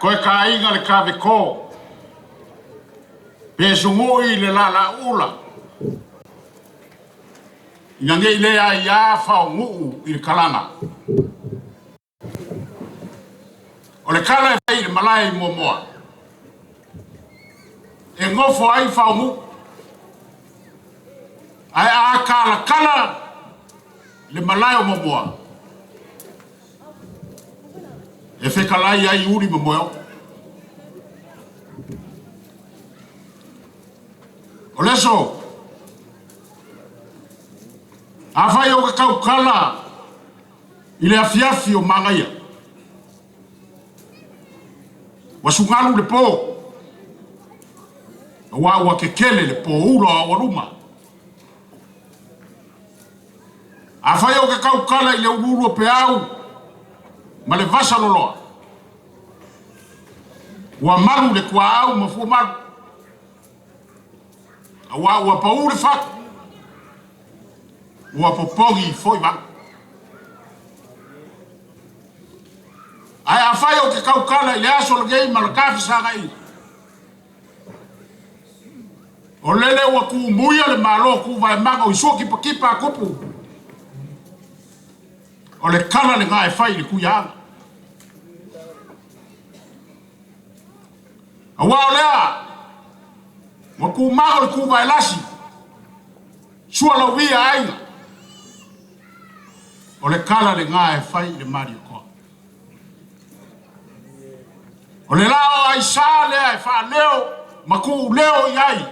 Toe kāiga le kavekō, pe sugu'i le lalaa'uula, ina nei le aiā faogu'u i le kalaga. O le kala e fai i le malae i Moamoa, e nofo ai faogu'u, ae a kalakala le malae o Moamoa, e fetalai ai uli ma moeoo. O le aso, afai ou te tautala i le afiafi o manaia, ua sugalu le po, aua ua tetele le poula o aualuma. Afai ou te tautala i le uluulu o peau ma le vasa loloa, ua malu le tuaau ma fuamalu, aua ua pau le fatu, ua popogi foi vanu. Ae afai ou te tautala i le aso lenei ma le tafesagaina, O lele ua tumuia le Malo tuvaemaga o Isua Kipatipa a Tupu. O le tala lena e fai i le Tuiaana. Aua o lea ua tumago le tuvaelasi, sua lauia aiga. O le tala lena e fai i le Malietoa. O le la o Aisa lea e faaleo ma tuuleo i ai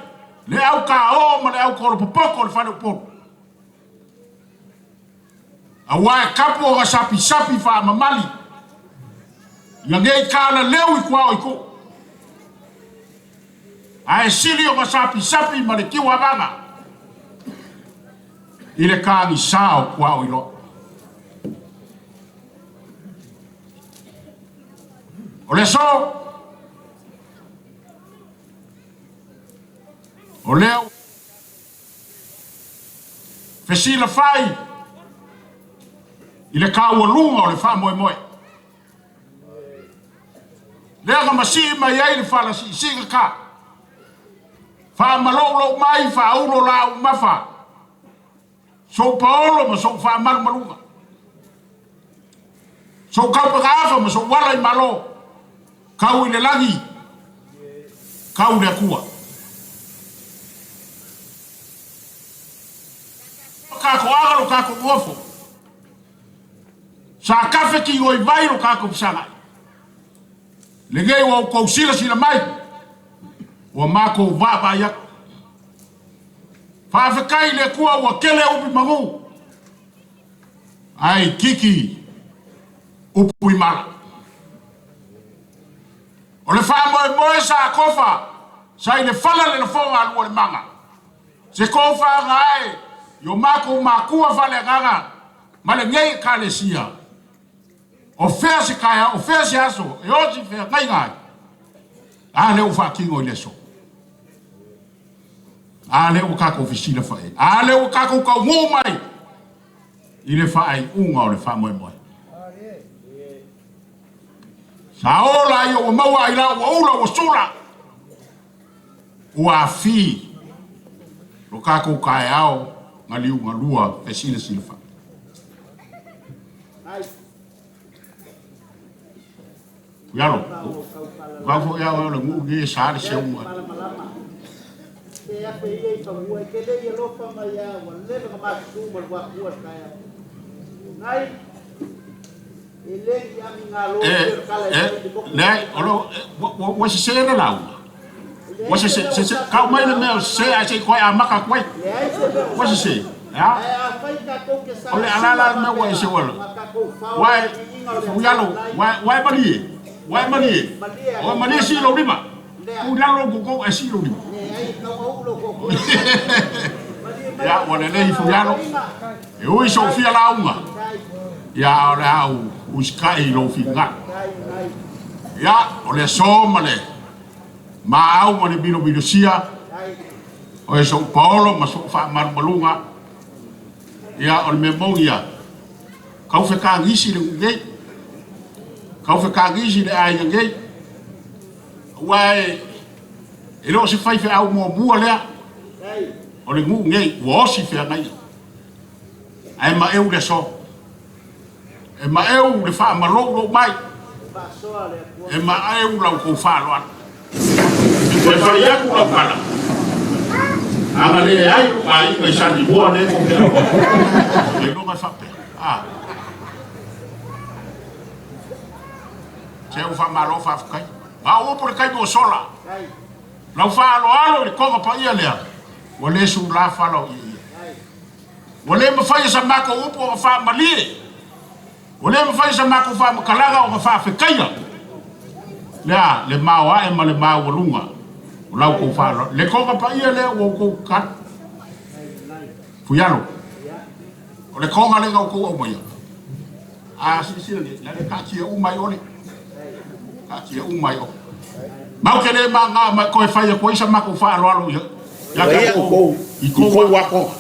le au kaoo ma le au kolopopoto o le fale Upolu. Aua e kapu ona sapisapi faamamali ina nei kalaleu i tuao i tuu. Ae sili ona sapisapi ma le tiuavaga i le kagisa o tuao iloa. O le aso, o lea fesilafai i le taualuga o le faamoemoe. Lea na masii mai ai le fala siisiga ka. Faamaloulou mai faaulo laau mafa. Sou paolo ma sou faamalumaluga. Sou kaupagaafa ma sou ala i malo. Kau i le lagi, kau le Atua. Kako aga lo kako uofo. Sa kafe ki oi vai lo kako fesagai. Lenei ua outou silasila mai, ua matou vaavaai atu. Faafetai i le Atua ua tele upu i manu, ae itiiti upu i mala. O le faamoemoe sa tofa sa i le fala le lafoga a Lualemaga, se tofaga ae i o matou matua faaleagaga ma lenei Ekalesia. O fea se taeao, o fea se aso e osi feagaiga ai? A lea ua faatino i le aso. A lea ua tatou fesilafai. A lea ua tatou taunuu mai i le faaiuga o le faamoemoe. Sa ola ia ua maua ai la ua ula ua sula. Ua afi lo tatou taeao na liugalua fesilasilafai. Ialo, vau foi au o le nuu ni e sa le seu mai. Te afe ia i fanua e te le i alofa mai a ua leva na matutu ma le wakua le taeao. Nai, e le ni ami ngā lō E, o le kala e e, mai le moku. leai, o lo, ua sese le lauga. Leai Ua se sese, mea ua sese, tatou kau mai le lauga mea o sese nai. ae se i koe amaka atu ai. Leai se mea ua Ua sala. sese, a? Ae afai tatou te O le alala salasala le mea ua e faapena seu ala. ma tatou fao Ua i e, le viiga o le Fuialo, Atua nai. ua, ua e malie, ua e Malie, malie. malie Ua ale malie Atua sii nai. lou lima. Lea. Tuu i lalo lou koukou ae sii lou lima. Leai, e tau mauu lou toatele nai. Malie mai Ia, lau ua lelei tautala o Fuialo. toeaina. E ui sou Nai, fia lauga, nai, ia a o le a ou usikai i lou finagalo. nai, nai. Ia, o le aso ma le maau ma le milomilosia, Nai. o e sou paolo ma sou faamalumaluga, ia, o le mea moni ia, kau fekagisi le nuu nei, kau fekagisi le aiga nei. Aua e le o se faifeau muamua lea o le nuu nei ua osi feagaiga. Ae maeu le aso. E maeu le faamaloulou mai. E maeu la outou faaaloalo. E toe fai atu lau tala, ana leai lou aiga i Salimoa lea tou te auai. Ailoga e faapea. A. Se ua faamalo faafetai. A o upu i le taimi ua sola, lau faaaloalo i le toga paia lea, ua le sula fala o ieie. Ua le mafai e sa matou upu ona faamalie, ua le mafai e sa matou faamatalaga ona faafetaia lea le maoae ma le maualuga o la outou faaaloalo. Le toga paia lea ua outou tatalo. Fuialo, o le toga lea na outou aumaia, a silasila nei, la le taatia uma ai ole. Taatia uma ai ole. Matou te le magā ma toe fai atu ai sa matou faaaloalo ia te outou i tou atoga.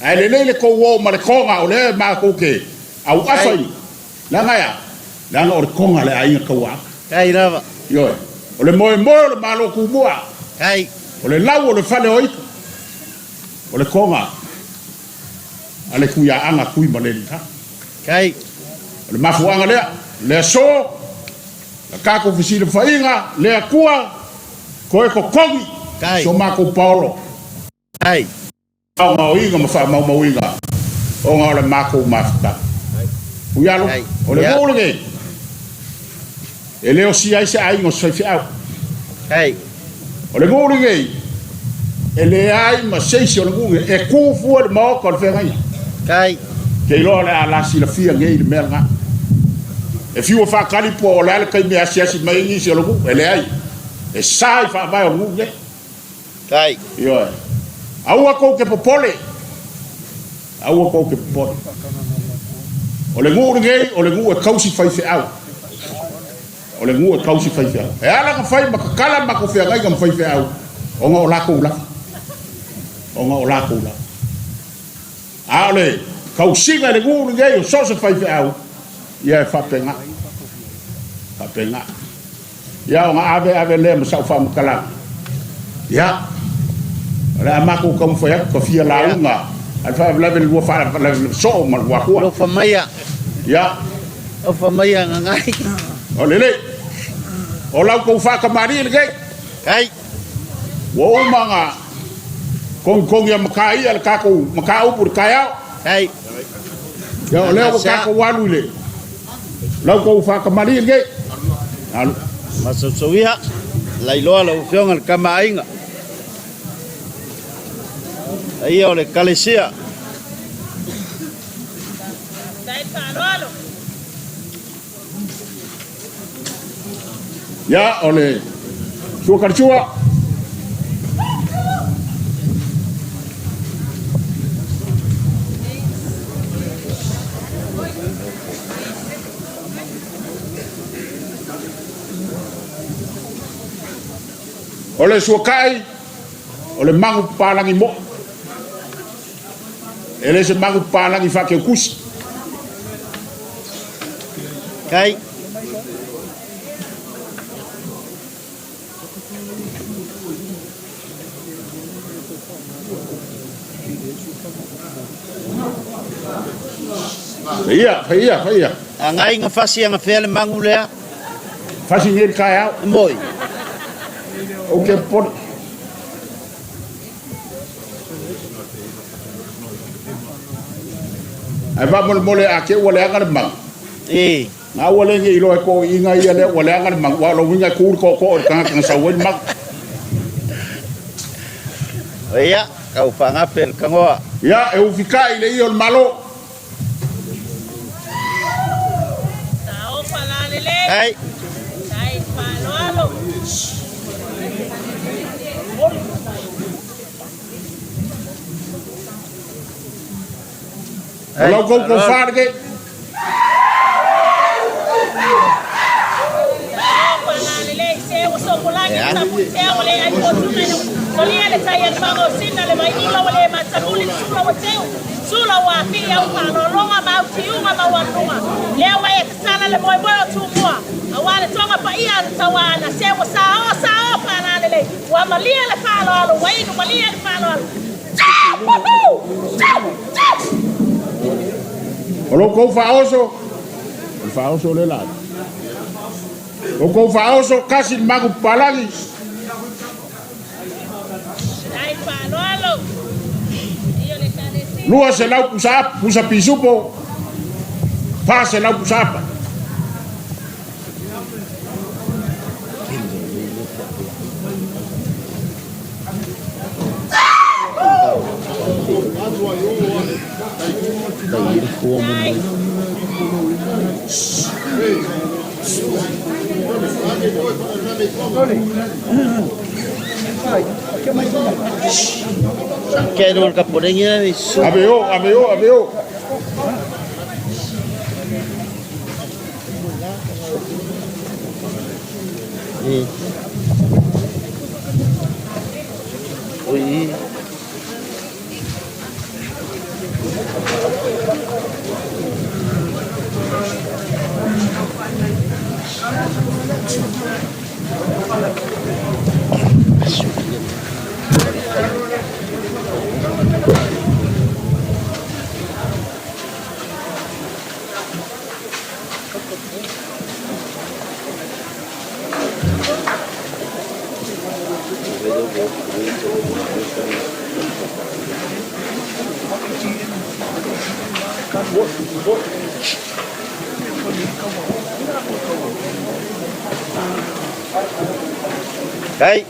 Ae lelei le tou o ma le toga o lea matou te auafa i, leaga e a? Leaga o le toga a le aiga tauaava. Tai lava. Ioe. O le moemoe o le Malo Tumua. Tai. O le lau o le fale o itu. O le toga a le Tuiaaga Tuimalelita. Tai. O le mafuaaga lea, le aso, la tatou fesilafaiga, le Atua, toe totogi Tai. so matou paolo. Tai. Faamaoiga ma faamaumauina ona o le matou mafutaga. Uialo, o le nuu lenei, e le osia ai se aiga o se faifeau. O le nuu lenei, e leai ma se isi o le nuu lenei e tu fua i le maota o le feagaiga. Te iloa o le a la silafia nei le mea lena. E fiu e faatali po o le a le taimi e asiasi mai ai nisi o le nuu, e leai. E sa i faavae o le nuu lenei. Tai. Ioe. Aua tou te popole. Aua tou te popole. O le nuu lenei, o le nuu e tausi faifeau. O le nuu e tausi faifeau. E ala ona fai ma tatala matou feagaiga ma faifeau, ona o latou lava. Ona o latou lava. A o le tausiga i le nuu lenei o so o se faifeau, ia e faapena. Faapena. Ia ona ave ave lea ma sau faamatalaga. Ia, o le a matou taumafai atu ka fia lauga a le faalavelave le lua faalavelave soo ma le Luakua. Alofa maia. Ia. Alofa maia Gagai. O lelei. O lau tou faatamalii lenei. Ai. Ua uma ona kogikogi a mataia le tatou mataupu i le taeao. Ai. Ia o lea ua tatou alu i le lau tou faatamalii lenei. Alu. Masausauia, lailoa lau Afioga i le Tama a Aiga. Paia o le Ekalesia. Ia, o le sua kalisua. O le suakai, o le magu papalagi moʻo. E le se magu papalagi faakeukusi. Kai. Faia, faia, faia. Agai ga fasi agafea le magu lea. Fasi nei le taeao. Moi. Ou te popole. Ae faamolemole a te ua leaga le magu. E. Na ua le nei iloa e toeaiina ia lea ua leaga le magu, aua o lou uiga e tu le tootoo i le tagata na sau ai le magu. Ia, tau faagafe le tagoa. Ia, e ufikai i le ia o le Malo. Ai. O lau kou tofa lenei. O lou kou faaoso, o le faaoso le la. O kou faaoso kasi le magu palagi. 200 pusa pusa pisupo, 400 pusa apa. Aveo, aveo, aveo. Oi. Hey.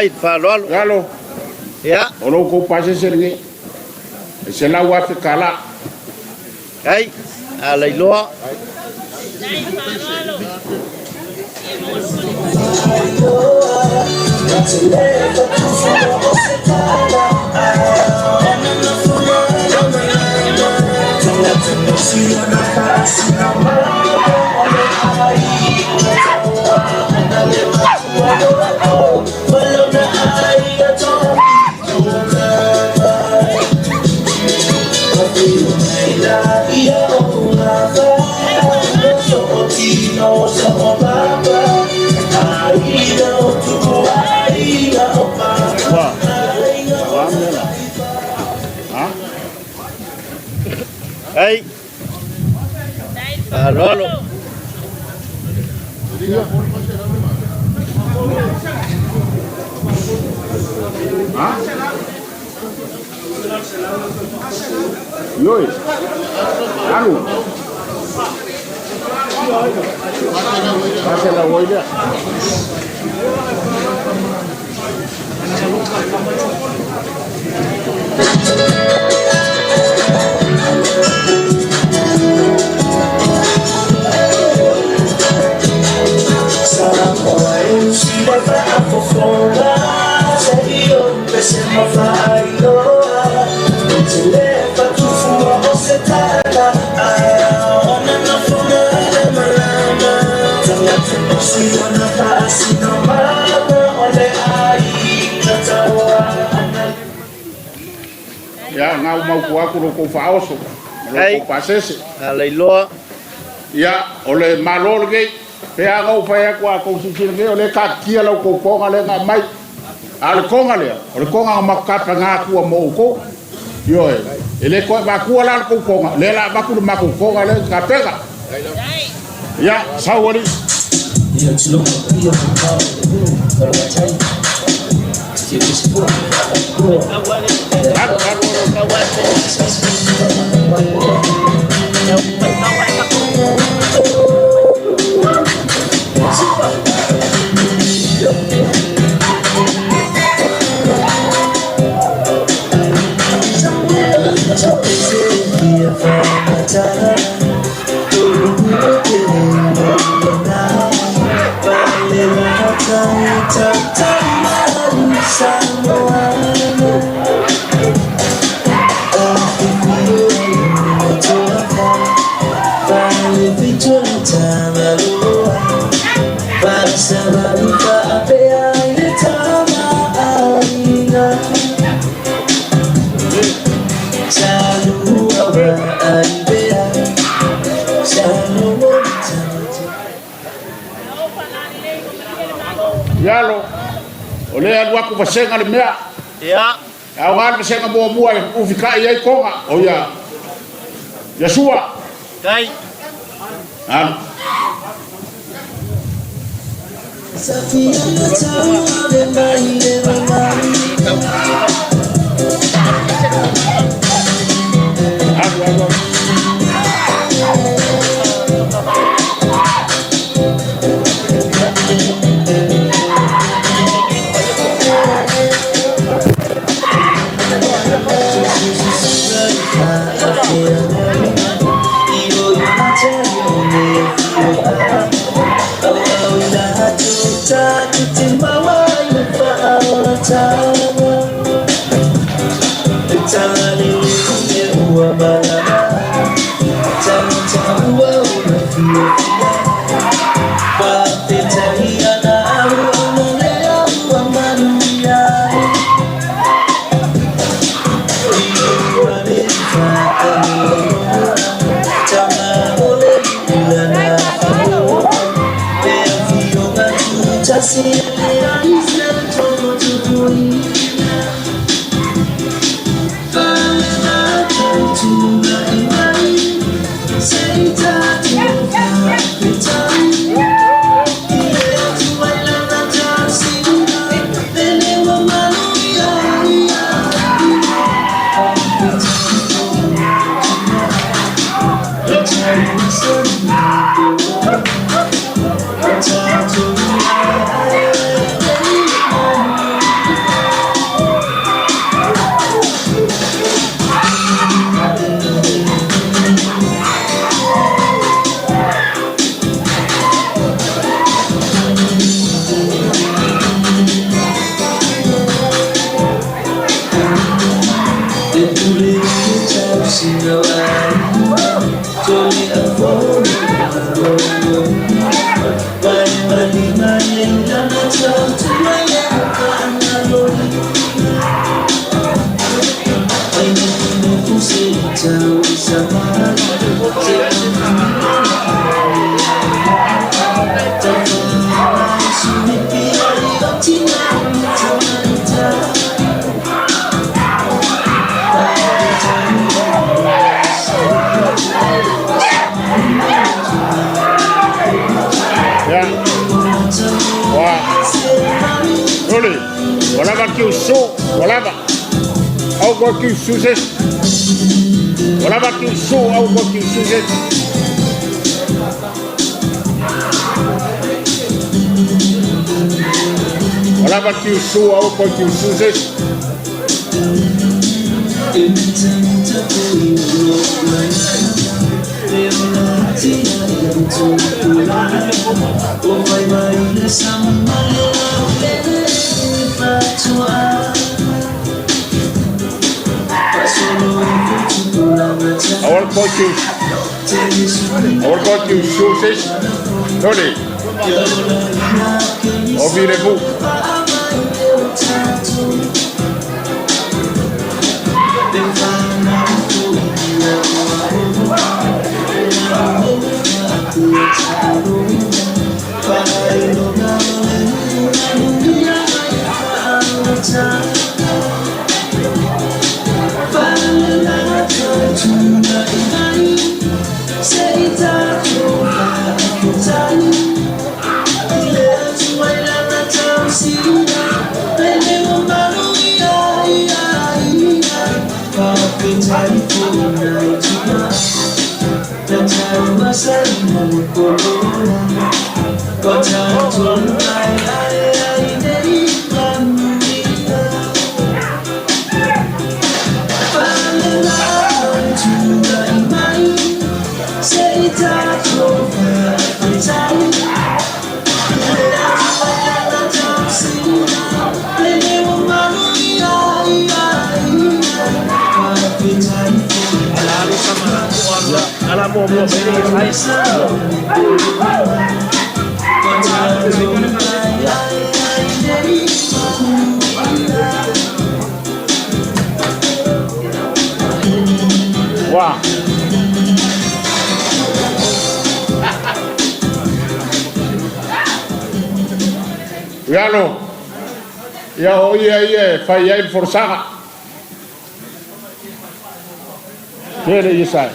Kai, faloalo. Galo. Ya. O lou kou pasese lenei. E 100,000 tala. Ai, alailoa. Wa. Wa mela. Ha? Ai. Alo alo. Ha? Yoi. Alu. Pasela oi lea. Ia ngau mau ku aku lo kou faaoso. Ma lo Ai. kou pasese. Alailoa. Ia, o le malo lenei, pe a gau fai aku a kou sisila nei, o le kakia lau kou konga le ngā mai. A le konga lea, o le konga nga makukapa ngā kua mo ukou. Ioe, e le koe makua la le kou konga, le la maku le maku konga le kapeka. Ia, sauali. Alu, alu, alu. Ialo, o le alu aku vasenga le mea. Ia. Au ngā le vasenga mua mua e ufikai ai konga. O ia, Yasua. Kai. Alu. Alu, alu, alu. Ia, ua Noli, ua lava le tiususu, ua lava. Aua toe tiususu se isi. Ua lava le tiususu, aua toe tiususu se isi. Ua lava le tiususu, aua toe tiususu se isi. Aua le toe tiususu, aua le toe tiususu se isi. Noli, o filemu. Ua. Ialo, ia o ia ia e fai ai le folasaga. Tele ia sai.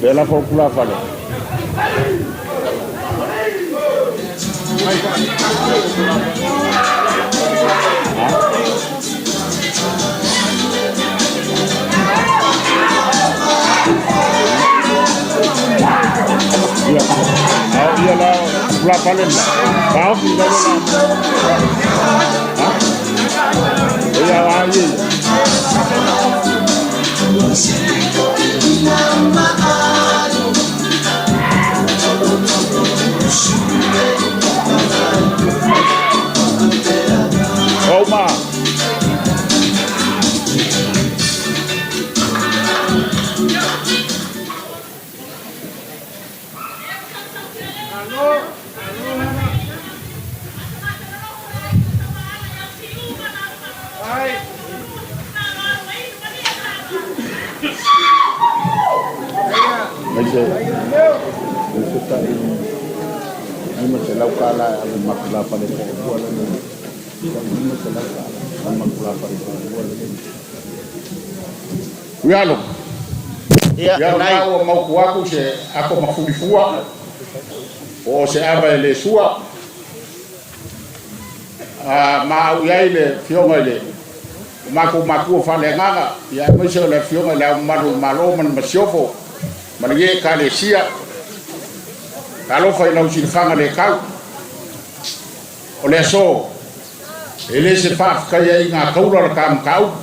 Bela fo kula fale. Ia. Au ia la kula fale. Ba fi la la. Ha? Ia wa ye. Oma. Aise, aise tai $500 e ave makula fale po ua le. $500 ave makula fale po ua le. Uialo. Ia, Ia nai. na ua mautu atu se ako mafulifua o se ava e le sua. A ma au iai le fioga i le matou matua faaleagaga, ia aemaise o le afioga i le Ao Mamalu o le Malo ma le Masiofo ma le Ekalesia. Talofa i lau silafaga le tau. O le aso, e le se faafetai ai ngā taula o le ta mataupu.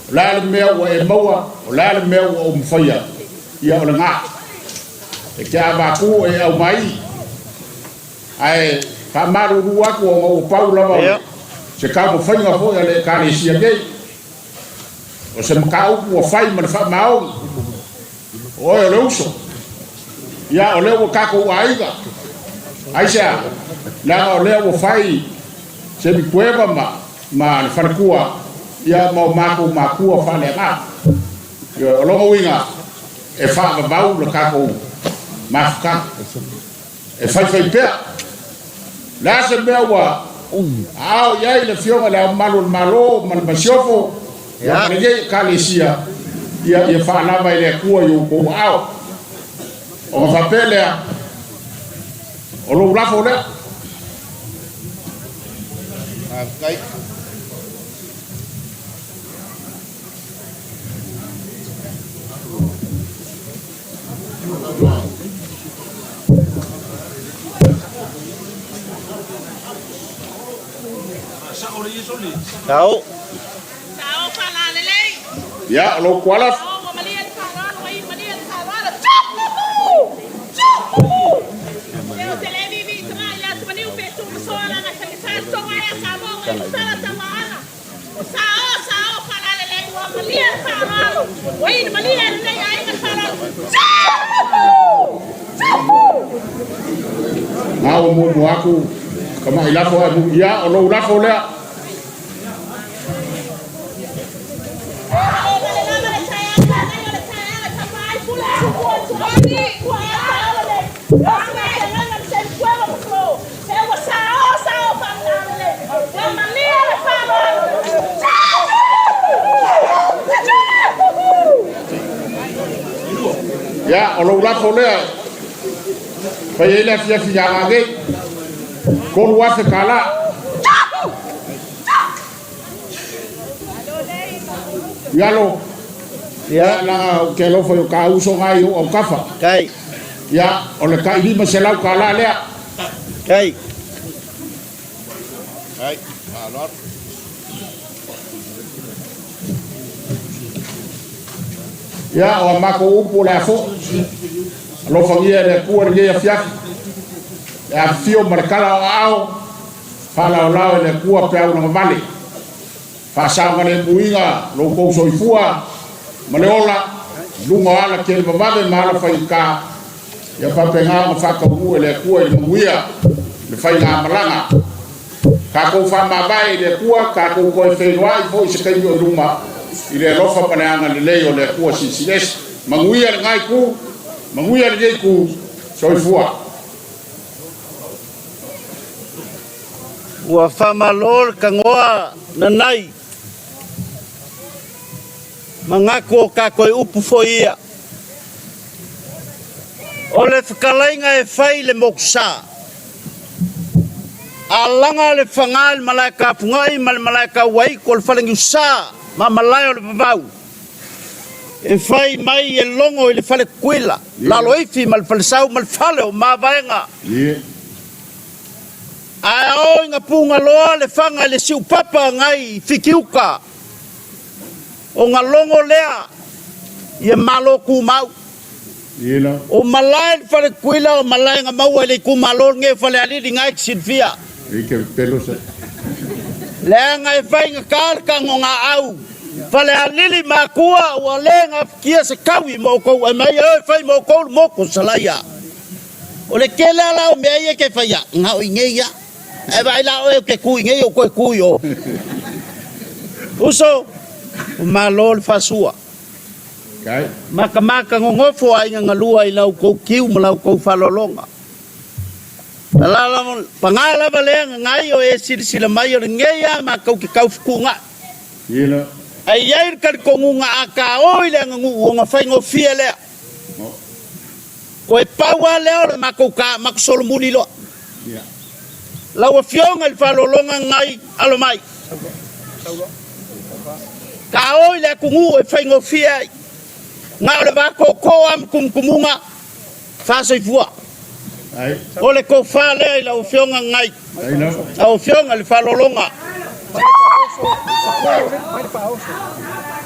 O le a le mea ua e maua, o le a le mea ua ou mafaia, ia o le gā. E te avatu e au mai, ae faamalulu atu ona ua pau lava o Ia. se taumafaiga foi a le Ekalesia nei. O se mataupu ua fai ma le faamaoni, o oe o le uso. Ia, o lea ua tatou aiga. Aisea, leaga o lea ua fai se mikueva ma le faletua, ia ma o matou matua faaleagaga. Ia, o lona uiga, e faavavau le tatou mafutaga. E faifai pea. Le a se mea ua aao i ai le afioga i le Ao Mamalu o le Malo ma le Masiofo, ia ma lenei Ekalesia, ia ia faalava e le Atua i outou aao. Ona faapea lea, o lou lafo lea. Faafetai. Tau. Ia, o lou tuala. Ngā o mumu aku, ka mai lafo ai mu, ia, o lou lafo lea. Ia, o lou lafo lea, fai ai le afiafi ia ngā $3,000. Ialo, Ia. langa o ke alofa i o ka uso ngai o au kafa. Kai. Ia, o le tai $500 lea. Kai. Ai, alo. Ia, o a matou upu o le afo. Alofagia e le Atua lenei afiafi. Le afifio ma le tala o aao, faalaolao e le Atua peau na vale. Faasaoga le muiga, lo kou soifua, ma le ola, lunga o ala ke le vavave ma ala whaika. Ia papenga ma whakauru e le Atua i le manuia, le whaiga malaga. Kākou whamavae i le Atua, kākou koe whenua i fo i se kaimi o luma, i le alofa ma le anga lelei o le Atua sisilesi. Manuia le ngai ku, manuia le nei ku, soifua. Ua whamalo le kangoa nanai. Mangaku o kako e upu fo ia. O le whakalainga e whai le mokusa. A langa le whangai le malaika pungai ma le malaika wai ko le whalengi sa ma malai o le vavau. E whai mai e longo i le whale kuila. Lalo ifi ma le whale sau ma le whale o mavaenga. Ie. Ae ao inga punga loa le whanga i le siu papa ngai fikiuka. O ngā longo lea ia malo ku mau. Ie la. O malae le whale kuila o malae ngā maua i le ku malo nge whale alili ngai ki silfia. I ke pelo se. Leanga e whai ngā kālaka ngō ngā au. Whale alili mākua ua le ngā fikia se kaui mō kou e mai e whai mō kou mō ko salaia. O le tele lava la o mea ia e te faia, na o i inei lava. Ae vaai la oe ou te tu i inei ou toe tu i o. Uso, ua malo le faasua. Matamata nonofo aiga galua i la outou tiu ma la outou faaaloaloga. Paga lava lea gagai o e silasila mai o lenei lava matou te tau fetuunai. Ae i ai le talitonuga a taoi le aganuu ona faigofie lea. Toe pau lava lea o le matou ta matou solomuli loa. Lau Afioga i le Faaaloaloga Ngai alo mai. Taoi le atunuu e faigofie ai. Na o le vatoto lava ma tumutumuga faasoifua. O le tofa lea i lau Afioga Ngai. Lau Afioga i le Faaaloaloga.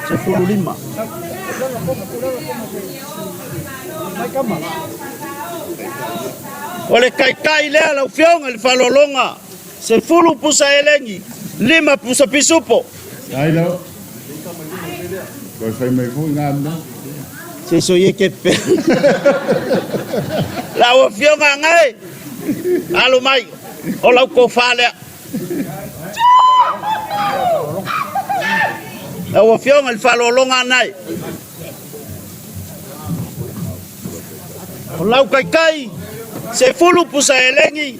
15. O le taitai lea lau Afioga i le Faaaloaloga, 10 pusa elegi, 5 pusa pisupo. Se soia ke pe. Lau Afioga Ngai, alo mai, o lau tofa lea. Lau Afioga i le Faaaloaloga Nai. O lau taitai, 10 pusa elegi,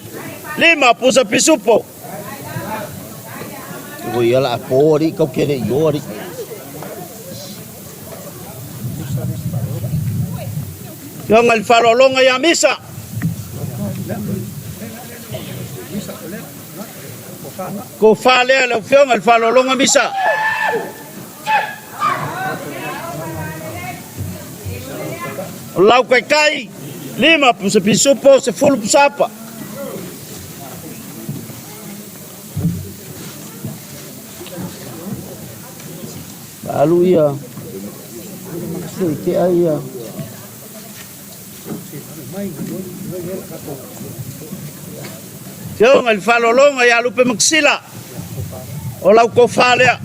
5 pusa pisupo. O ia la po ali kau kere i o ali. Fioga i le faaaloaloga ia Misa. Tofa lea lau Afioga i le faaaloaloga Misa. O lau taitai, 5 pusa pisupo, 10 pusa apa. Alu ia, se i tea ia. Afioga i le Faalologa ia Lupe Makasila, o lau tofa lea.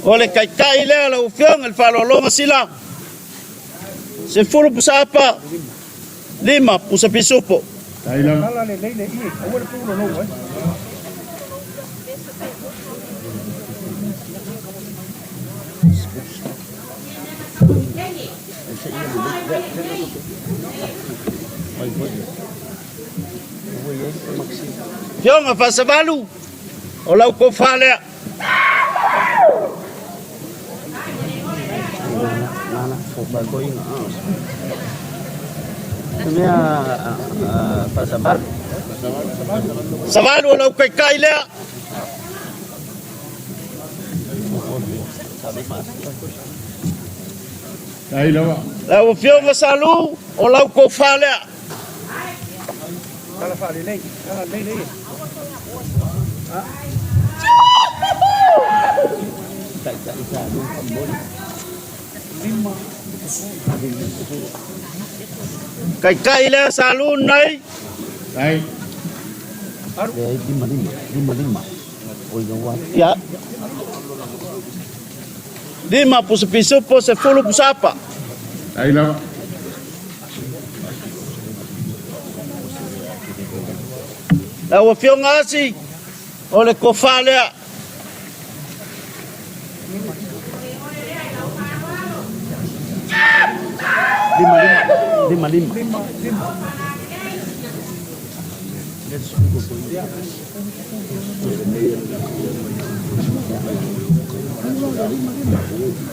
O le taitai lea lau Afioga i le Faalologa Sila, 10 pusa apa. 5 pusa pisupo. Afioga Faasavalu, o lau tofa lea. Savalu o lau taitai lea. Lau Afioga Salu, o lau tofa lea. Taitai lea Salu nei. Ia. 5 pusa pisupo, 10 pusa apa. Lau Afioga Asi, o le tofa lea. Lima, lima, lima.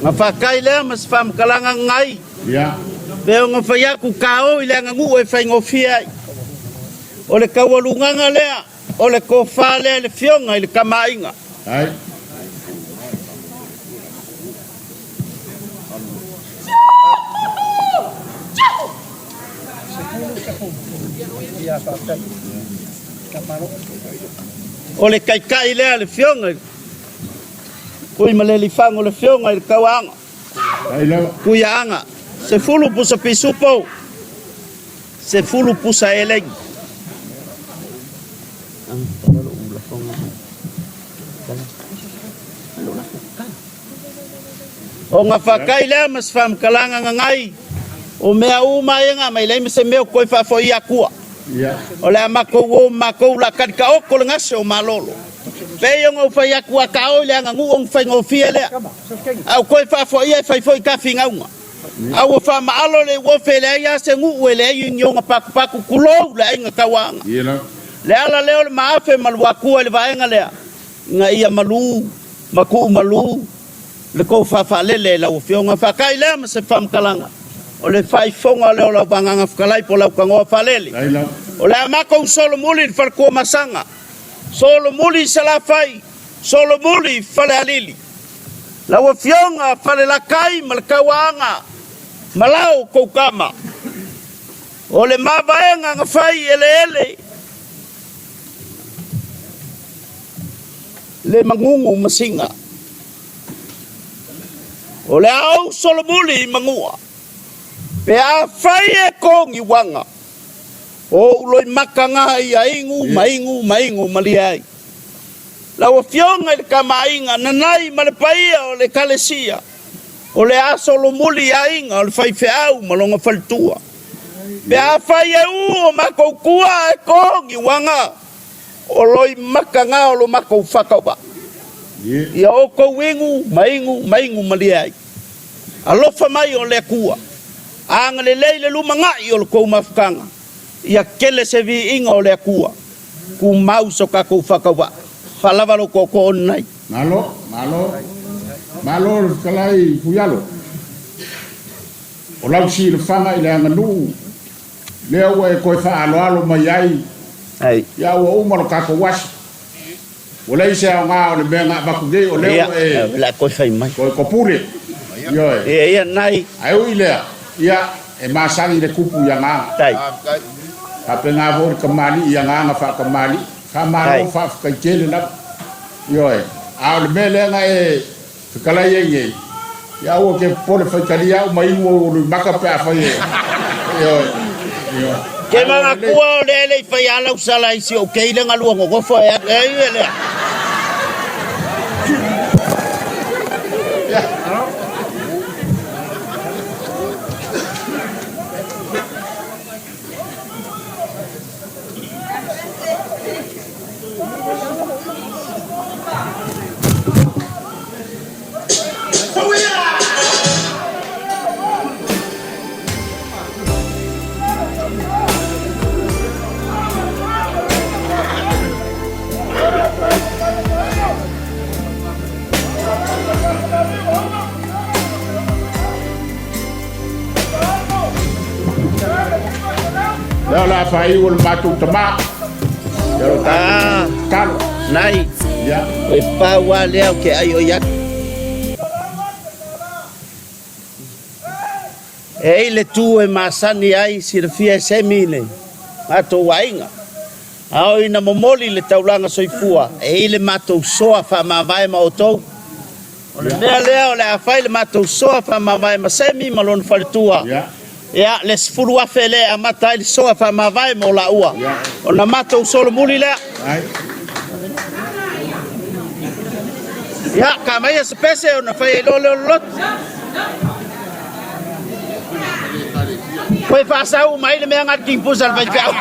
Na fakai lea ma se faamatalaga ngai. Pe ona fai atu ka o i le aganuu e faigofie ai. O le taualugaga lea, o le tofa lea i le Afioga i le Tama a Aiga. O le taitai lea le Afioga i Tuimalealiifano le Afioga i le Tauaaga. Tuiaaga, 10 pusa pisupo, 10 pusa elegi. Ona faakai lea ma se faamatalaga gagai o mea uma ia na mai leai ma se mea o toe faafoia atua. O le a matou o matou la tali taoto le gase o malolo. Pei ona ou fai atu a taoi le aganuu ona faigofie lea. A o toe faafoia e fai foi ta finauga. A ua faamaalo le uofe e leai lava se nuu e leai ni ona patupatu tulou le aiga tauaga. Le ala lea o le maafe ma le uatua i le vaega lea ina ia malu ma tuumalu le tofa faalele i lau Afioga. Faafetai lea ma se faamatalaga o le faaifoga lea o lau Vagaga Fetalai po o lau Tanoa Faalele. O le a matou solomuli i le Faletuamasaga, solomuli i Salafai, solomuli i Falealili. Lau Afioga Falelatai ma le Tauaaga ma la outou tama, o le mavaega na fai i eleele le magugu ma siga. O le a ou solomuli i Manua, pe afai e togi uaga, o ou loimata na ia inu ma inu ma inu malie ai. Lau Afioga i le Tamaaiga, Nanai ma le paia o le Ekalesia, o le a solomuli i aiga o le faifeau ma lona faletua. Pe afai e u o matou tua ae togi uaga, O loimata na o lo matou faatauvaa. Ia outou inu ma inu ma inu malie ai. Alofa mai o le Atua. Agalelei le lumanai o le tou mafutaga. Ia tele se viiga o le Atua. Tumau so tatou faatauvaa. Faalava lou tootoo lenai. Malo, malo, malo le fetalai Fuialo. O lau silafaga i le aganuu Lea ua e toe faaaloalo mai ai, ia ua uma lo tatou aso. Ua leai se aoga o le mea na avatu nei, o lea ua e toe topule. Ioe. Ae ui i lea, ia, e masani le tupu i agaga. Faapena foi le tamalii i agaga faatamalii. Faamalo faafetai tele lava. Ioe. A o le mea lea na e Fetalai ai nei, ia aua ke popole faitalia au ma inu ou uluimaka pe afai e, ioe, ioe. Ke manatua o lea e le i fai a lau sala i si ou kei le galua nonofo e alu ai e lea. Lea o le a faaiu o le matou tama. Ia lo tatou talo. Nai. Ia. E pau a lea o ke ai o ia. E ai le tu e masani ai silafia e semi le matou aiga. A o ina momoli le taulaga soifua, e i le matou soa faamavae ma outou. O le mea lea o le a fai le matou soa faamavae ma Semi ma lona faletua. Ia, le 10,000 lea e amata ai le soa faamavae mo laua. Ona matou solomuli lea. Ia, ka maia se pese ona fai ai loa lea o le lotu. Koe faasau mai le mea ngā kimpusa le faifeau.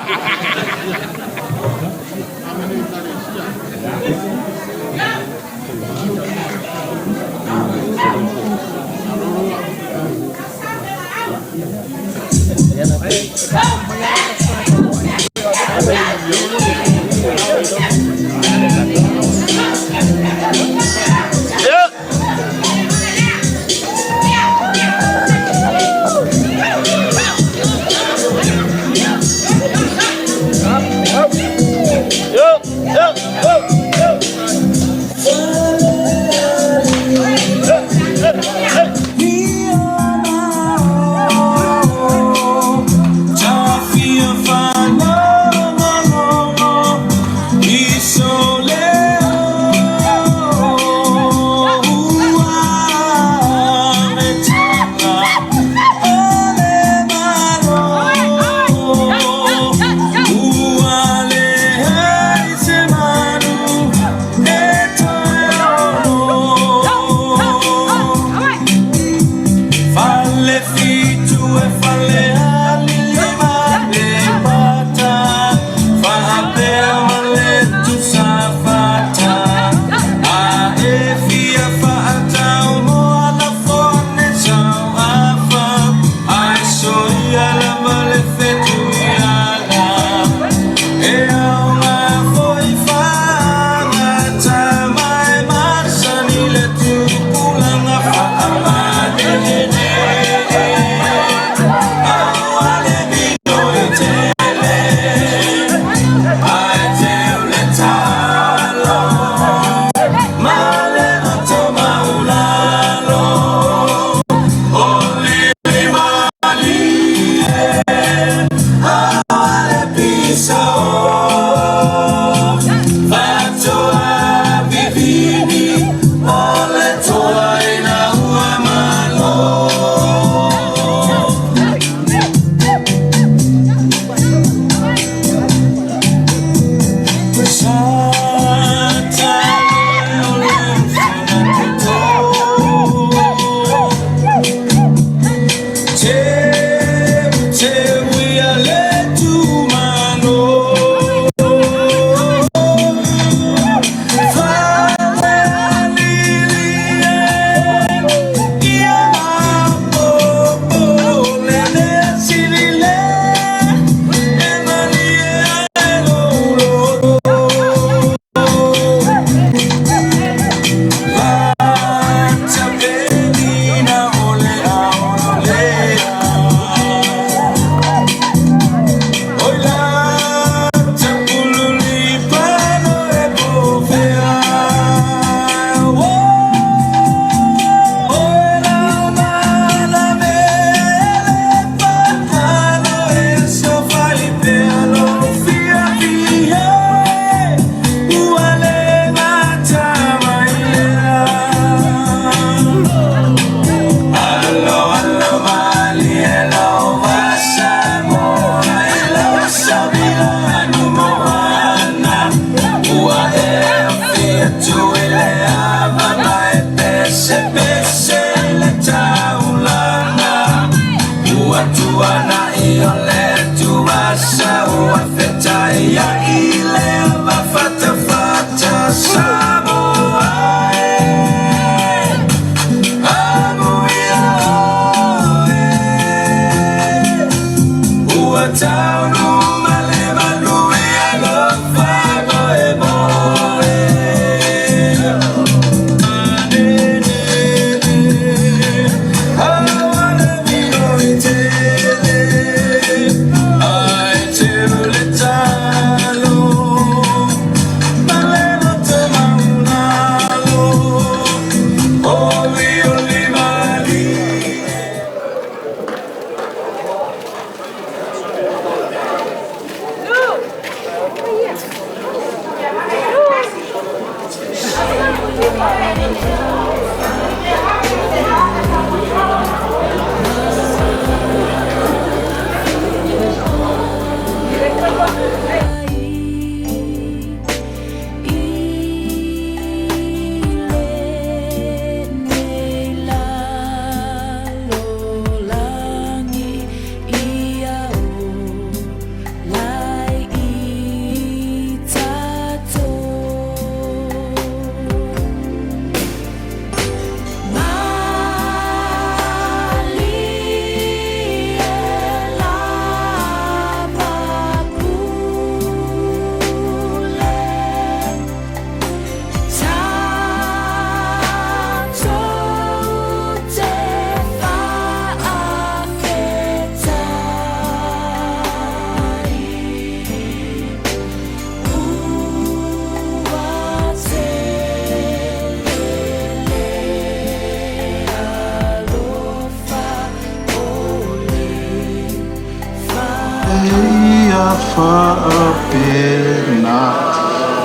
Ia faapena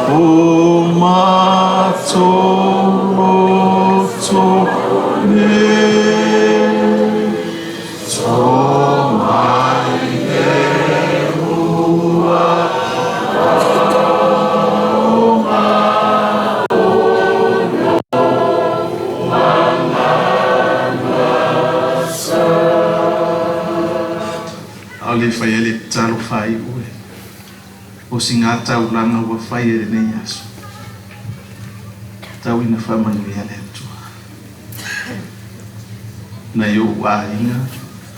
o matou loto nei, A o le i faia le tatalo faaiu e o sigataulaga ua fai e lenei aso, tau ina faamanuia le Atua. Nai ou aiga,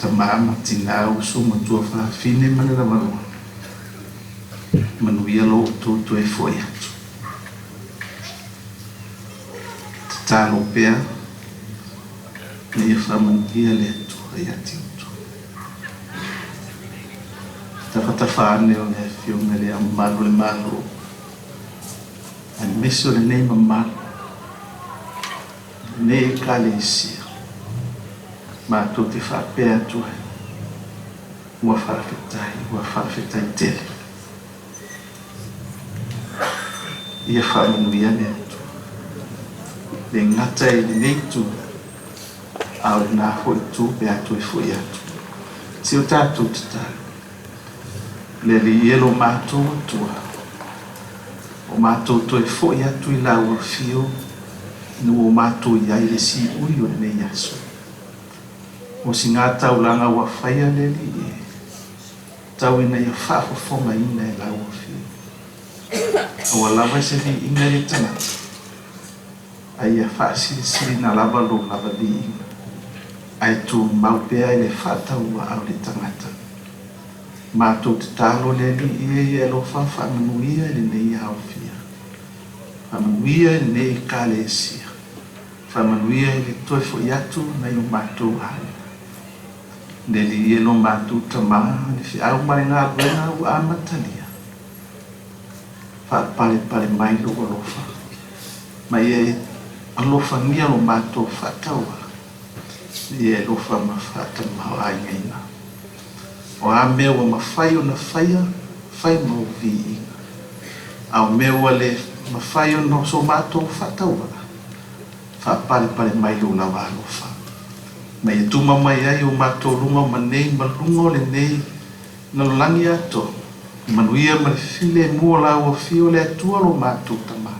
tama ma tina, uso ma tuafafine ma le lavaloa, manuia lo outou toe foi atu. Tatalo pea ina ia faamanuia le Atua ia te outou. Tafatafa ane o le Afioga i le Ao Mamalu o le Malo, aemaise o lenei mamalu, lenei Ekalesia, matou te faapea atu ai, ua faafetai, ua faafetai tele. Ia faamanuia le Atua, le gata i lenei itu, a o lena foi itu pe a toe foi atu. Si o tatou tatalo, le Alii e lo matou Atua, o matou toe foi atu i lau afio ina ua matou i ai i le siui o lenei aso. O sigataulaga ua faia le Alii e, tau ina ia faafofogaina e lau afio. Aua lava se viiga i le tagata, a ia faasilisilina lava lou lava viiga, ae tumau pea i le faatauaa o le tagata. Matou tatalo le Alii e ia alofa faamanuia i lenei aofia, faamanuia i lenei Ekalesia, faamanuia i le toe foi atu nai o matou aiga. Le Alii e lo matou Tama, le feau ma le galuega ua amatalia, faapalepale mai lou alofa, ma ia e alofagia lo matou faatauaa, ia e alofa ma faatamaoaigaina. O a mea ua mafai ona faia, fai ma ou viiga. A o mea ua le mafai ona so matou faatauaa, faapalepale mai lou lava alofa, ma ia tuma mai ai o matou luga ma nei ma luga o lenei lalolagi atoa, le manuia ma le filemu o lau Afio le Atua lo matou Tama,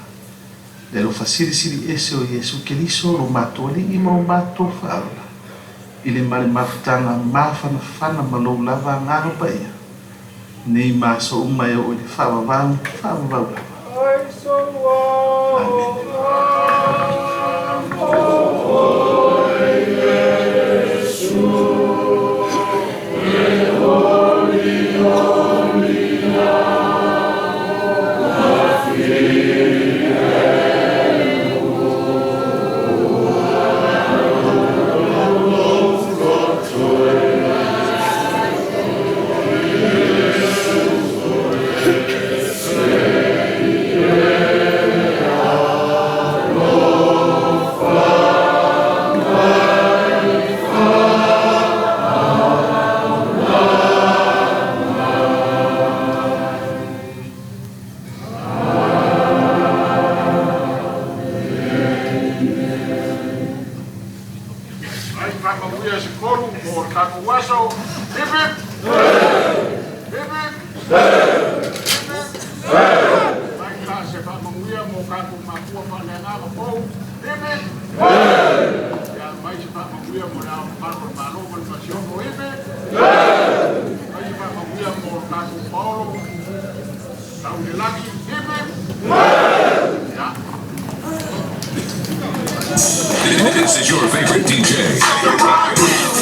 le alofa silisili ese o Iesu Keriso lo matou Alii ma o matou Faaola, i le ma le mafutaga mafanafana ma lou lava Agaga Paia, nei ma aso uma e oo i le faavavau, faavavau lava. Amene. tatou aso. Hip hip! Hip hip! Hip hip! Mai la se faamanuia mo tatou makua faaleagaga fou. Hip hip! Ia mai se faamanuia mo le Ao Mamalu o le Malo ma le Masiofo. Hip hip! Mai se faamanuia mo le tatou paolo tau i le lagi. Hip hip! Ia. This is your favorite DJ.